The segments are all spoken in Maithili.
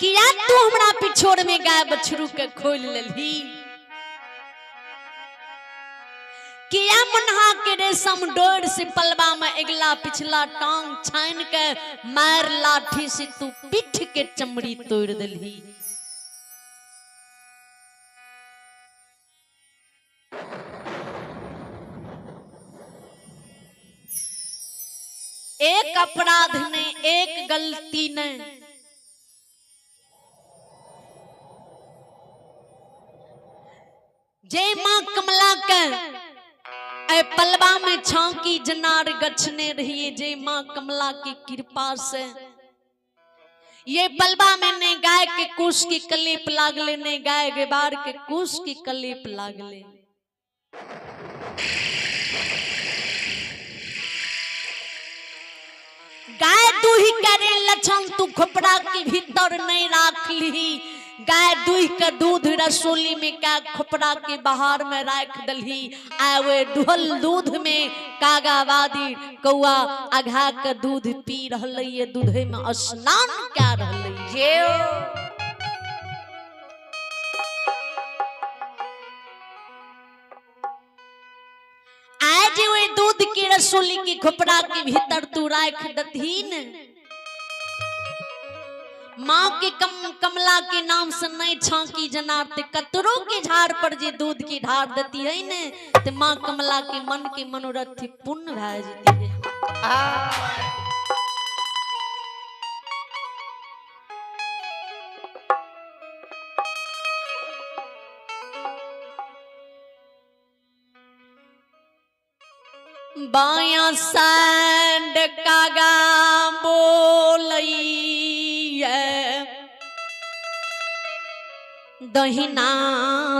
किया तू हमरा पिछोड़ में गाय बछरू के खोल लेलही? किया मनहा के रेशम डोर से पलवा में अगला पिछला टांग छान के मार लाठी से तू पीठ के चमड़ी तोड़ देलही? एक अपराध ने, एक गलती ने, जय माँ कमला के ए पलवा में छांकी जनार गछने रहिए, जय माँ कमला की कृपा से ये पलवा में ने गाय के कुश की कलीप लागले, ने गाय गेबार के कुश की कलीप लागले। गाय दूही करे लक्षण तू खोपड़ा के भीतर नहीं राख ली, गाय दूह के दूध रसोली में का खोपड़ा के बाहर में राख दलही, आवे दुहल दूध में कागावादी कौआ आघा के दूध पी रहलै ये, दूधे में स्नान क्या रहलै। आज वे दूध की रसोली की खोपड़ा के भीतर तू राख दतहीन, माँ के कमला के नाम से नहीं छांकी जनार ते कतरो के झाड़ पर जे दूध की ढार देती है ने, ते माँ कमला के मन के मनोरथ पुण्य भा जाती है। बाया सांड कागा बोलैया, दहिना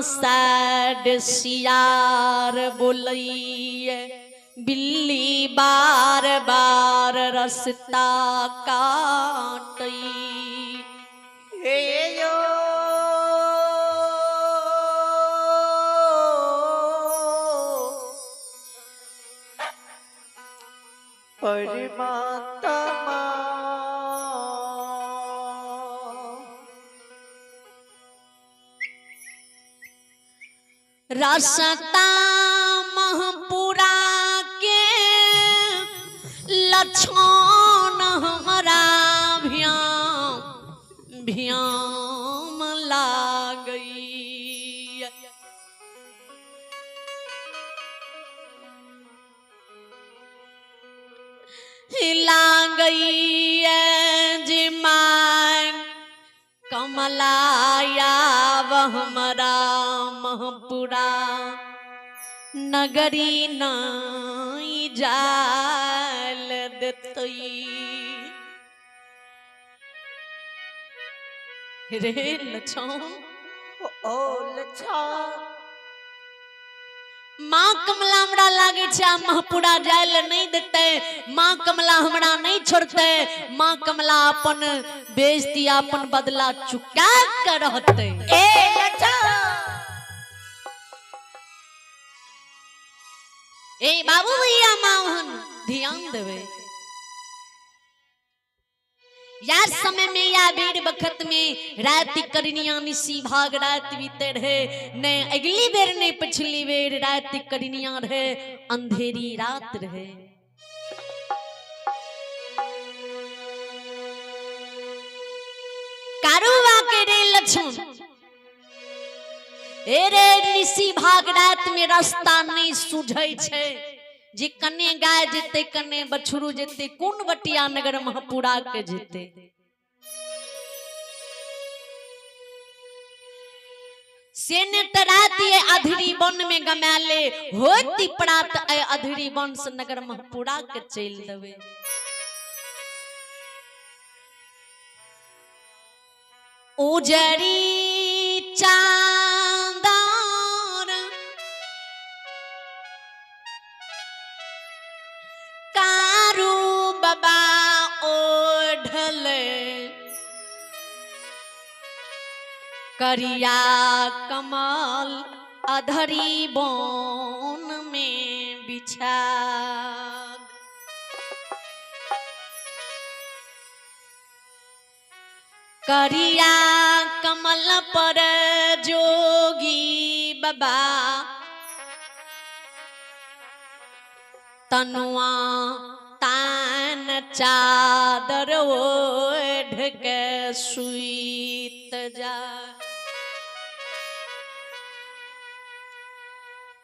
साइड सियार बोलैया, बिल्ली बार बार रस्ता काटई। हे यो परमात्मा रास्ता महपुरा के लक्षण हमरा भ्याम भ्याम लागई। लागई जे मांग कमलाया हमरा महपुरा नगरी नाई जाल देतई। रे लछौं ओ लछा माँ कमला हमरा लागे छै आ महपुरा जाय लए नहीं देतै, माँ कमला हमरा नहीं छोड़तै, माँ कमला अपन बेइज्जती अपन बदला चुका के रहतै। ए लछा ए बाबू भैया माँ ओहन ध्यान देबै। यार समय में या बेर बखत में रात करनिया निसी भाग रात बीते रहे, ने अगली बेर ने पिछली बेर रात करनिया रहे, अंधेरी रात रहे। कारूबा के रे लक्ष्मण ए रे निसी भाग रात में रास्ता नहीं सुझै छै, जे कने गाय जेते कने बछरू जेते कोन बटिया नगर महपुरा के जेते। से ने त राति अधरी वन में गमाले होती प्रात अधरी वन से नगर महपुरा के चल देवे। उजरी चांदार कारू बाबा ओढ़ले करिया कमल अधरी बोन में बिछा। करिया कमल पर जोगी बाबा तनुआ तान चादर ओढ़ के सुइत जा।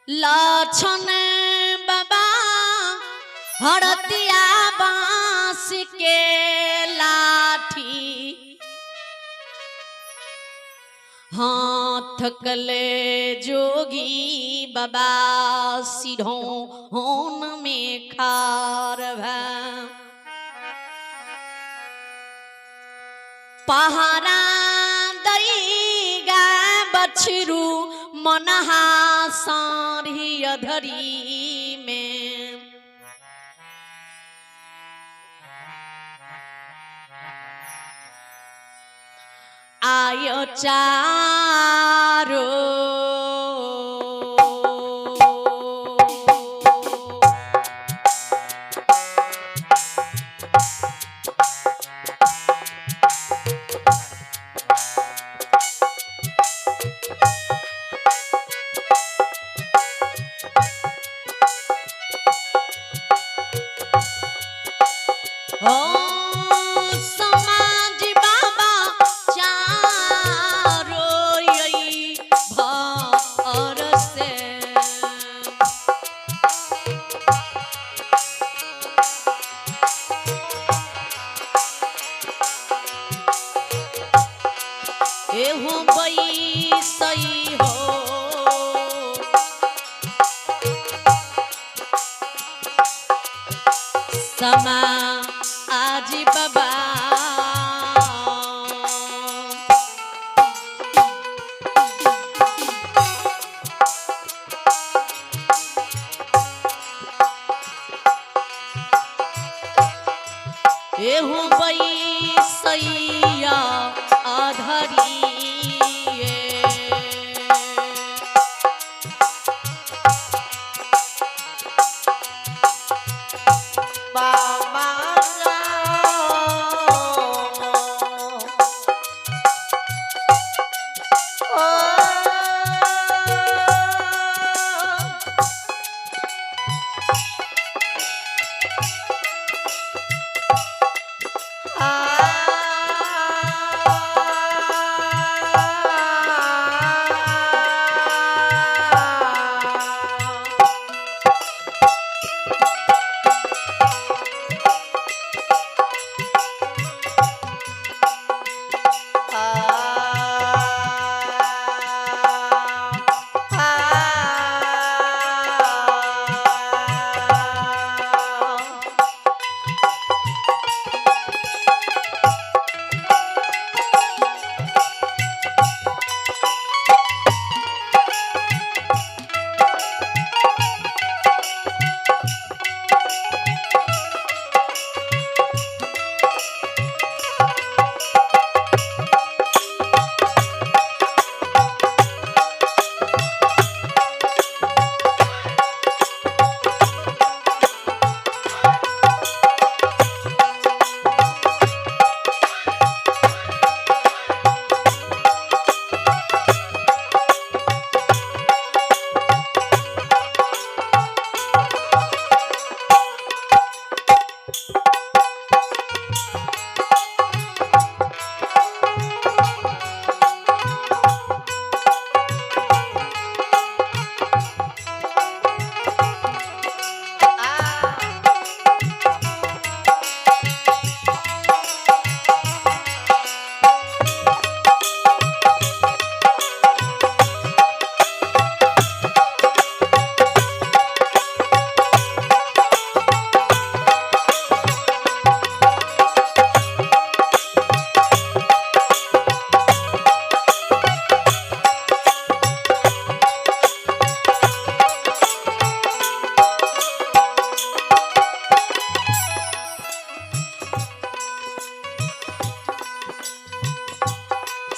लक्षण बाबा हरतिया बांस के लाठी हाथ कले जोगी बाबा सिढ़ों होन में खार भा। पहारा दई गाय बछरू मनहा साढ़ी अधरी में। आयो चारो ओ समाज बाबा चारो यही भर से। एहू बैसई हो समा आज बाबा। एहू बैसैया अधरिए। बाबा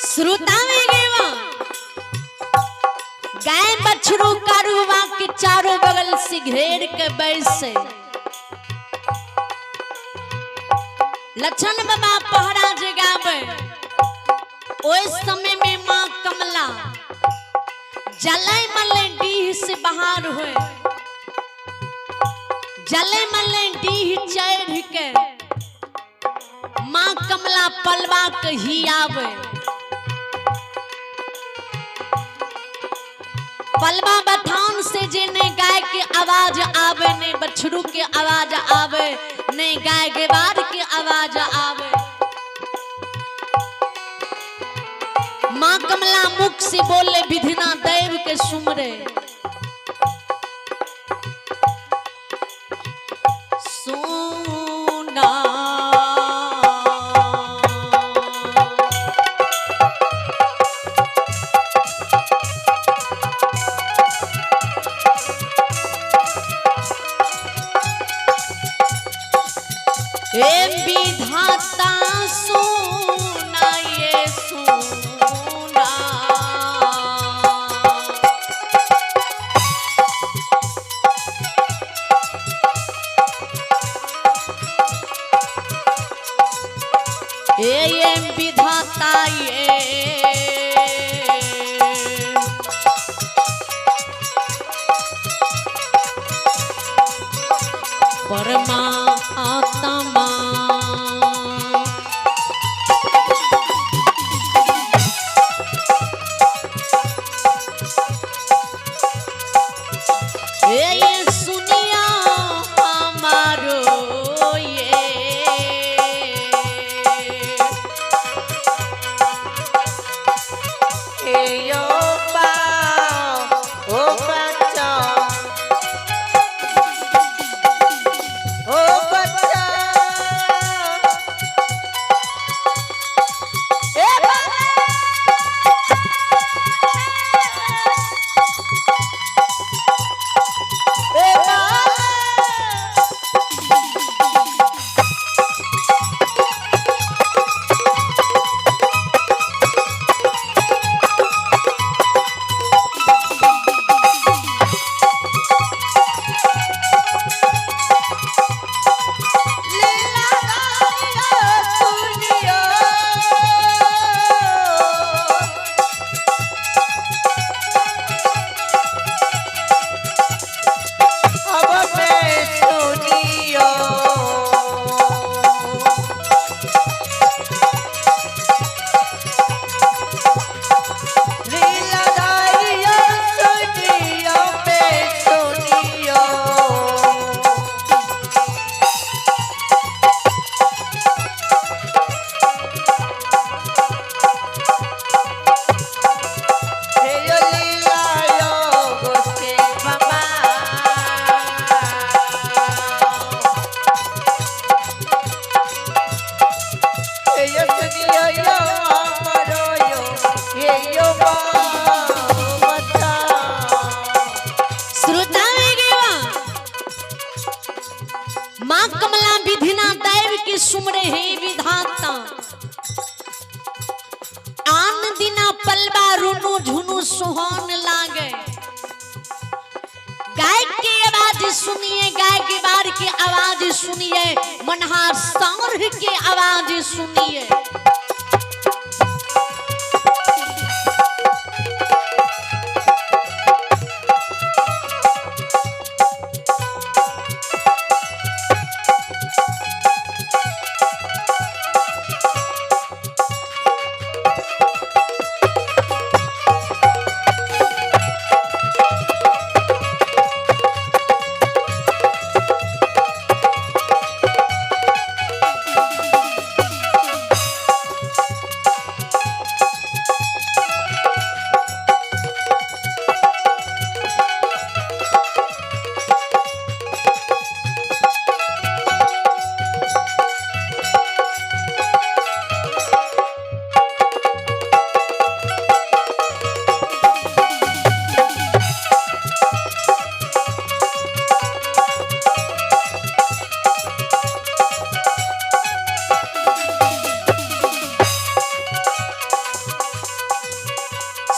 श्रोता में गेवा गाय बछरू कारूबा के चारों बगल से घेर के बैसे। लक्षण बाबा पहरा जगावे। जलै मलै डीह से बाहर हुए, जलै मलै डीह चढ़ के माँ कमला पलवा के ही आवे। पलवा बथान से जे ने गाय के आवाज आवे, ने बछरू के आवाज आवे, ने गाय गेवार के आवाज आवे। माँ कमला मुख से बोले विधिना देव के सुमरे। सुना ए विधाता सुना ये सुना, ए ये विधाता ये परमात्मा। ए ये सुनिया हमारो ये हे यो बा ओ बच्चा ओ बच्चा ए बाबा ए बाबा। लीला गाया सुनियो, अब मैं सुनियो। लीला गाया सुनियो, मैं सुनियो। हे यो लीला योग से बाबा। हे यो सुनियो यो अमरो यो, हे यो बाबा। श्रोता गेवा माँ कमला विधिना दैव के सुमरे हे विधाता। आन दिना पलवा रुनु झुनु सुहान लागे। गाय की आवाज सुनिए, गाय के बार की आवाज सुनिए, मनहार साँढ़ की आवाज सुनिए।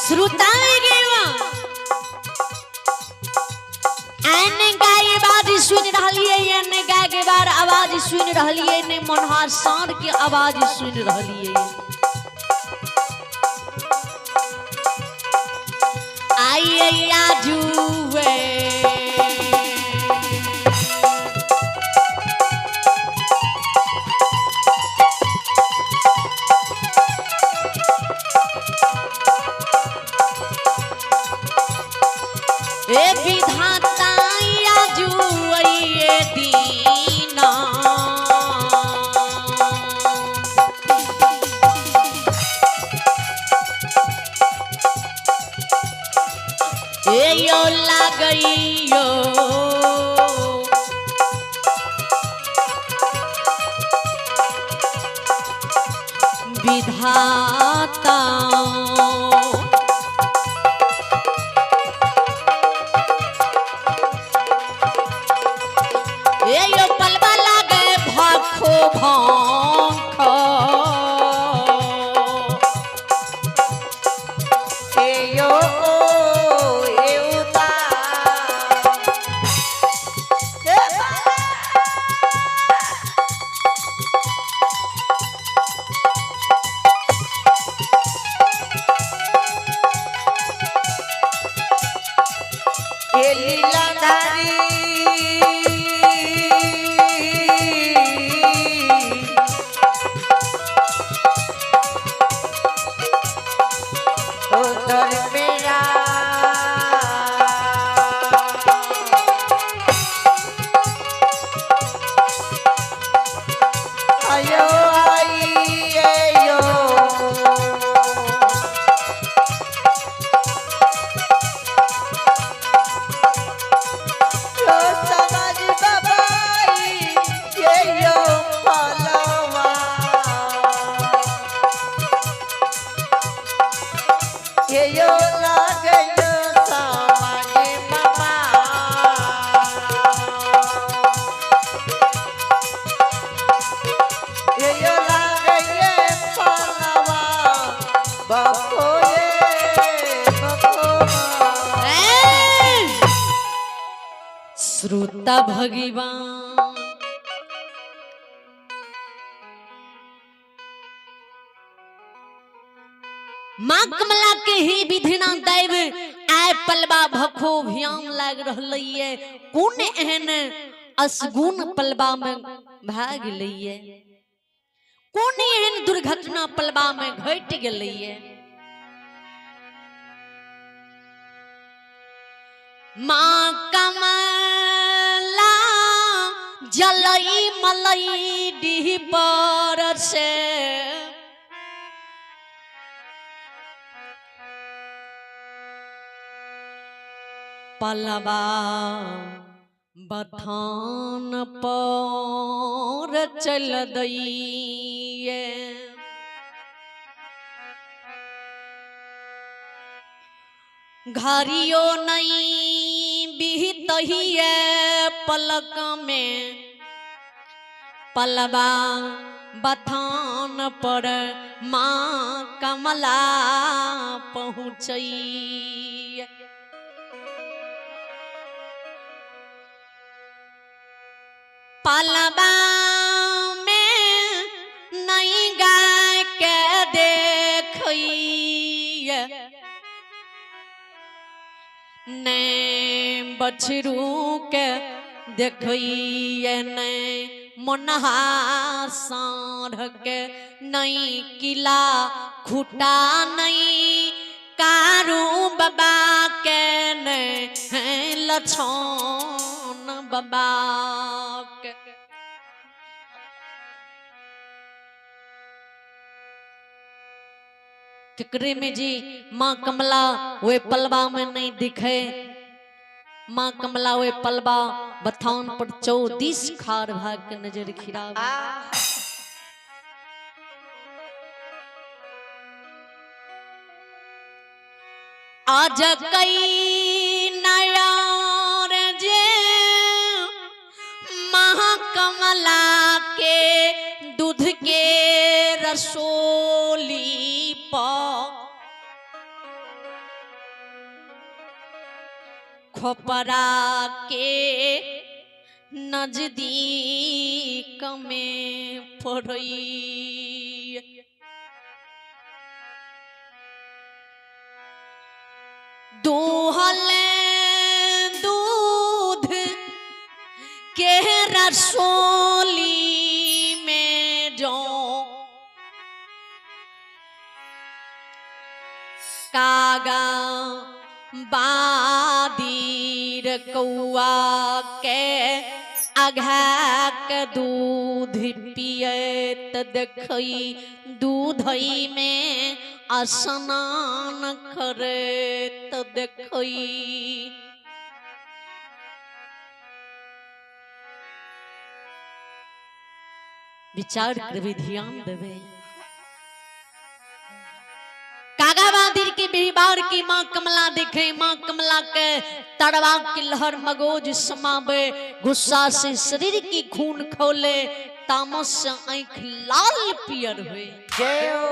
श्रोता गेवा एने गाय आवाज सुन रहलिए, एने गाय के बार आवाज सुन रहलिए, ने मनहार साँढ़ के आवाज सुन रहलिए। आई आजुए। ए विधाता आजू ये दीना। ए यो लागइयो विधाता। ए यो पलवा लागे भाखो भाख। ए यो ओ ए उता ए ए लीलाधारी ओ धर्मेरा आयो आई यो। यो समाज बाबाई ये यो फलवा ये यो लागयो समाज बाबा ये यो लागये फलवा बको ये बको। ए! श्रोता भगवान माँ कमला के ही विधिना दैव आय पलवा भखो भियाम लाग रहलैये। कोन एहन असगुण पलवा में भए गेलैये, कोन एहन दुर्घटना पलवा में घटि गेलैये। माँ कमला जलई मलई डीह पर से पलवा बथान पर चल दैये। घरियो नहीं बीतहिए पलक में पलवा बथान पर माँ कमला पहुँचैया। पलवा में नहीं गाय के देखैया, ने बछरू के देखैया, ने मुनहा साँढ़ के, नहीं किला खुटा, नहीं कारू बाबा के, ने लछौन बाबा के। केकरे में जी माँ कमला वे पलवा में नहीं दिखे। माँ कमला वे पलवा बथान पर चौदिस खार भाग के नजर खिरा। आज कई नयार जे माँ कमला के दूध के रसोली पर खोपरा के नजदीक में पड़ई। 2 रसोली में जो कागा बादीर कौआ के अघाक दूध पियत देखई, दूधई में स्नान करैत देखई। विचार करबे, ध्यान देबे। कागा बादिर के बिहबार की माँ कमला देखे, माँ कमला के तड़वा के लहर मगोज समावे, गुस्सा से शरीर की खून खोले, तामस से आंख लाल पियर हुए। जय हो।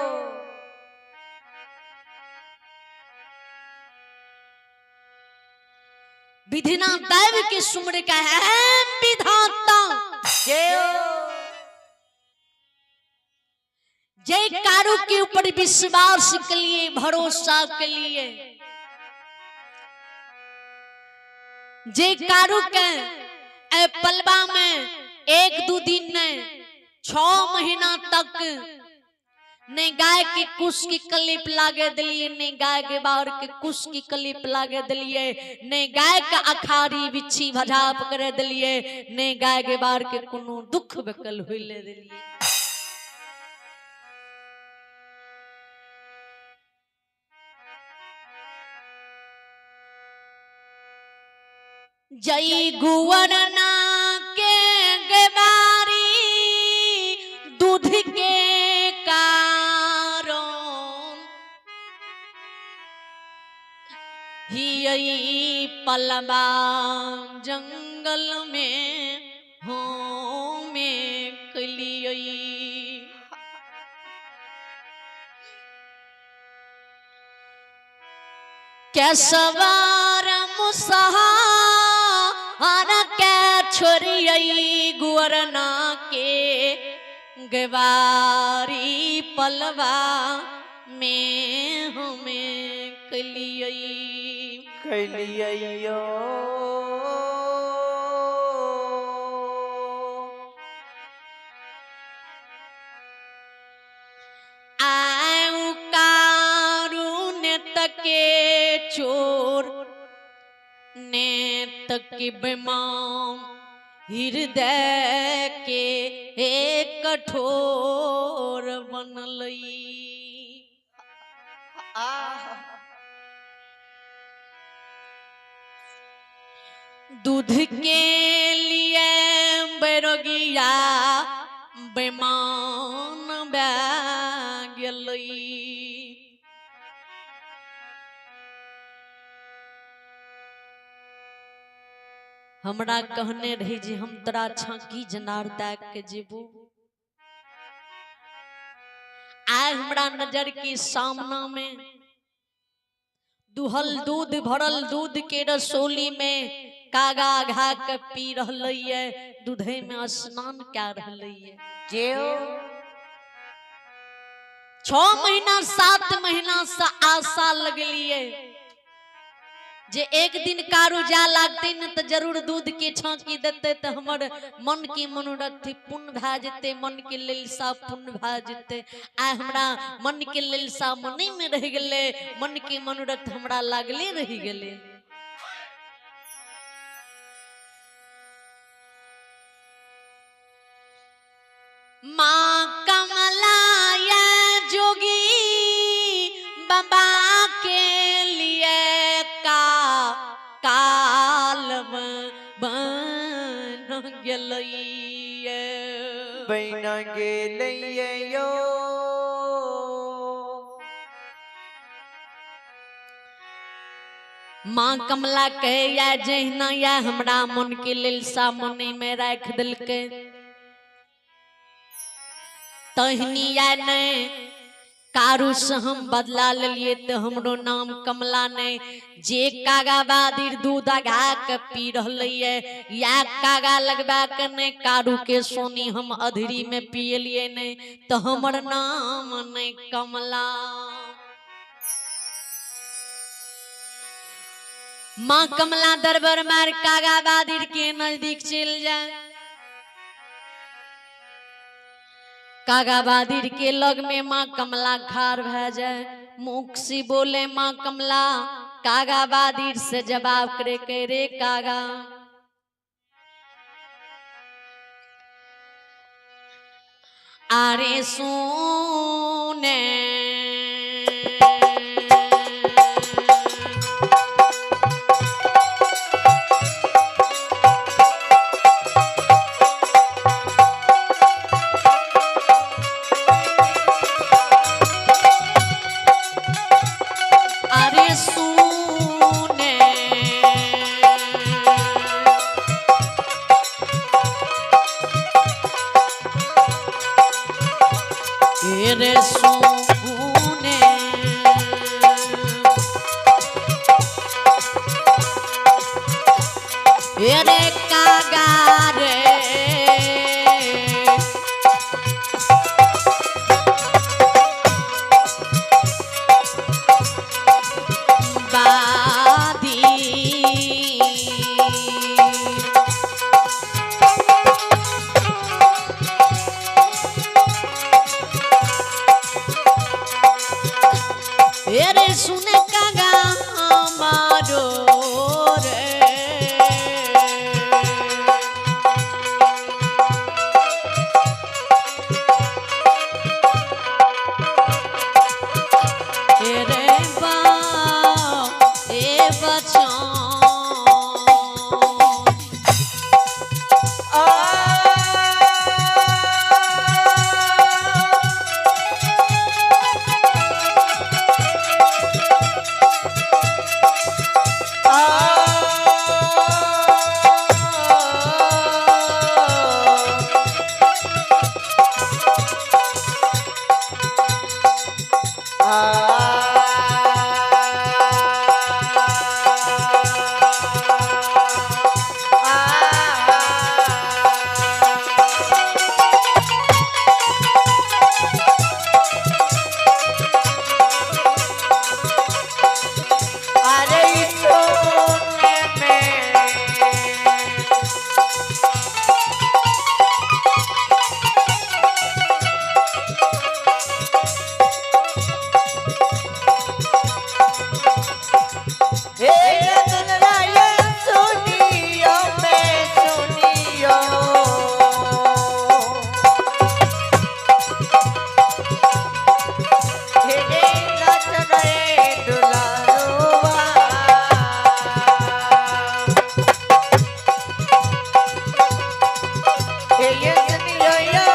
विधिना दैव के सुमर का है विधाता। जय हो। जय कारू के ऊपर विश्वास के लिए, भरोसा के लिए, जे कारू के ए पलवा में 1-2 दिन ने 6 महीना तक ने गाय के कुश की कलिप लागे दिलिए, ने गाय के बाहर के कुश की कलिप लागे दिलिए, ने गाय के अखारी बिच्छी भजाप करे दिलिए, ने गाय के बाहर के कोनो दुख बकल होइले दिलिए। जय गुवरना के गवारी दूध के कारण ही पलवा जंगल में हो में कलियई। केसवार मुसहार के छोरियई गुअरना के गवारी पलवा में हमें कलियई। कलिययो। आऊ कारून तके चोर ने तक बेमाम हृदय के एक कठोर बनलई। आह। दूध के लिए बैरोगिया बेमान भए गेलई। हमरा कहने रही जे हम तोरा छाकी जनार दए के जेबो, आय हमरा नजर के सामना में दुहल दूध भरल दूध के रसोली में कागा घा के पी रहलै ये, दूधे में स्नान कै रहलै ये। जय हो। 6 महीना 7 महीना से आशा लगलिए जे एक दिन कारू जा लागते न तो जरूर दूध के छांकी देते तो हमर मन के मनोरथ पुण्य भए जेते, मन के लिलसा पुण्य भए जेते। आय हमरा मन के लिलसा मने में रह गेले, मन के मनोरथ हमरा लागले रह गेले। माँ कमला या जोगी बाबा के लिए का काल बन गेलैये। बन गेलैये यो। माँ कमला कहे या जहिना या हमरा मन के लिलसा मने में राख दिलकै तहनी या नहीं कारू से हम बदला लेलिए तो हमरो नाम कमला नहीं। जे कागा बादिर दूध अघा के पी रहलै या कागा लगबा के नहीं कारू के सोनी हम अधरी में पियलिए नहीं तो हमर नाम नहीं कमला। माँ कमला दरबार मार कागा बादिर के नजदीक चल जाए। कागा बादिर के लग में माँ कमला खार भए जाए। मुख से बोले माँ कमला कागा बादिर से जवाब करे के रे कागा, अरे सुने अरे सुने रे सुने रे कागा रे बादी रे सुने कागा हमारो रे। रे बा ए बचान। अरे सोने में हे रतन सुनियो मैं सुनियो, हे रतन दुलारुआ, हे सुनियो यो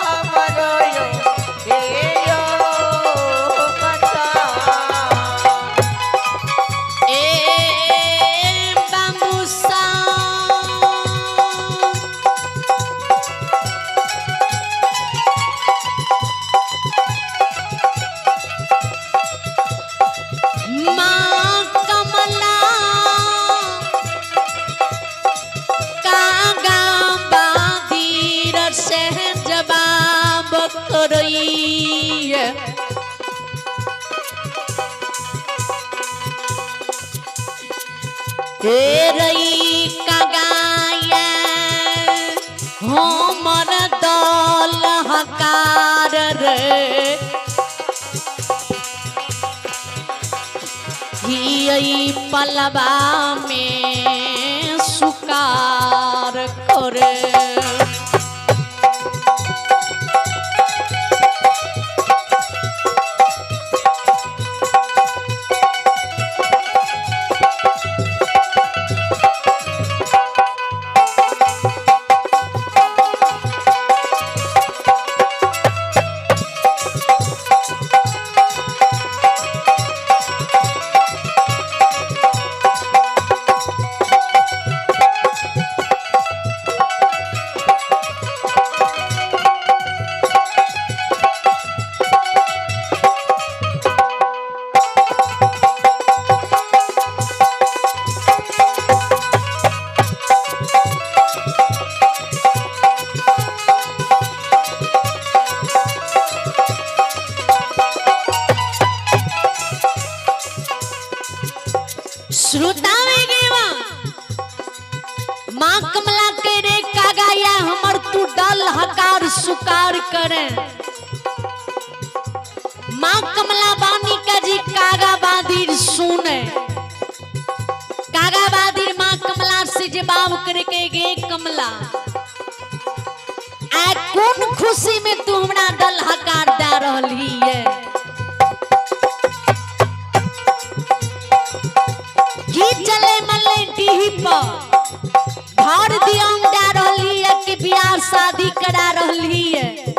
हमारो यो, हे यो बचा। ए बाबूसा माँ कमला कागा बादीर से जवाब करई। रई कगाया हमर दल हकार रे, हियई पलवा में सुकार करे। श्रोता में गेवा माँ कमला के रे कागाया हमर तू डल हकार सुकार करे। माँ कमला बानी का जी कागा बादिर सुने। कागा बादिर माँ कमला से जवाब करके गे कमला, आय कौन खुशी में तू हमरा दल हकार दे रहली है? की चले मले डीही पर घर दियान दे रहली है कि बियाह शादी करा रहली है?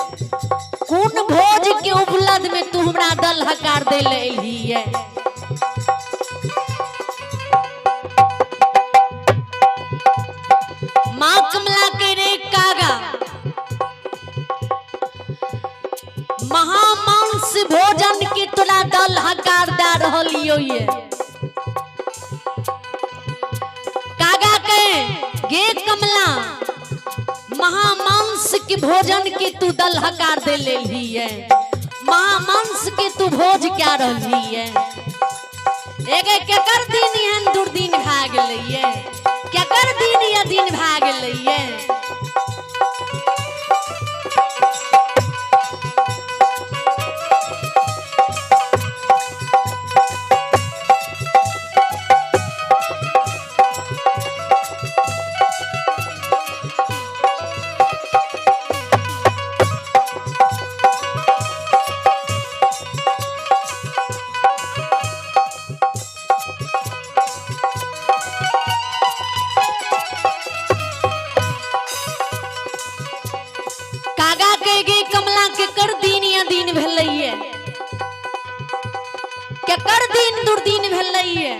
कौन भोज के उपलब्ध में तू हमरा दल हकार दे ले है? माँ कमला के रे कागा, महामांस भोजन के तोरा दल हकार दे रहलियो ये। कागा के गे कमला, महामांस के भोजन के तू दल हकार दे लेली है, महामांस के तू भोज क्या रहली है? एगे केकर दिन एहन दुर्दिन भए गेलैये? केकर दिन या दिन भए गेलैये? कागा के गे कमला, के कर दिन या दिन भेलैये? केकर दिन दुर्दिन भेलैये?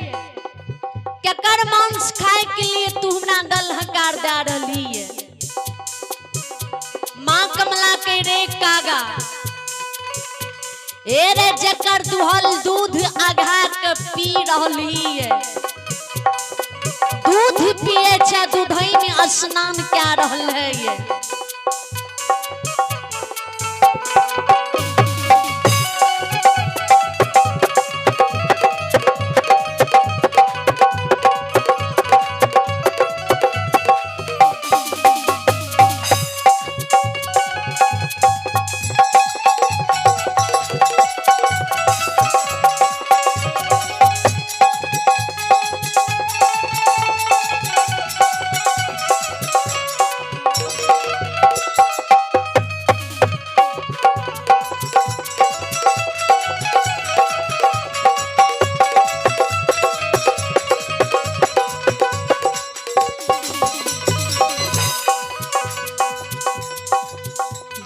केकर मांस खाए के लिए तू हमरा दल हकार दे रहली है? माँ कमला के रे कागा, ए रे जकर दुहल दूध आघा के पी रहली है, दूध पिए छै, दूधई में स्नान क्या रहल है ये।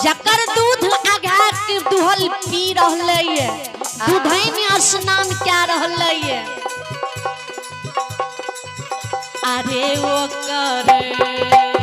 जकर दूध आघा के दुहल पी रहले ये, दूधई में स्नान क्या रहले ये। अरे वो करे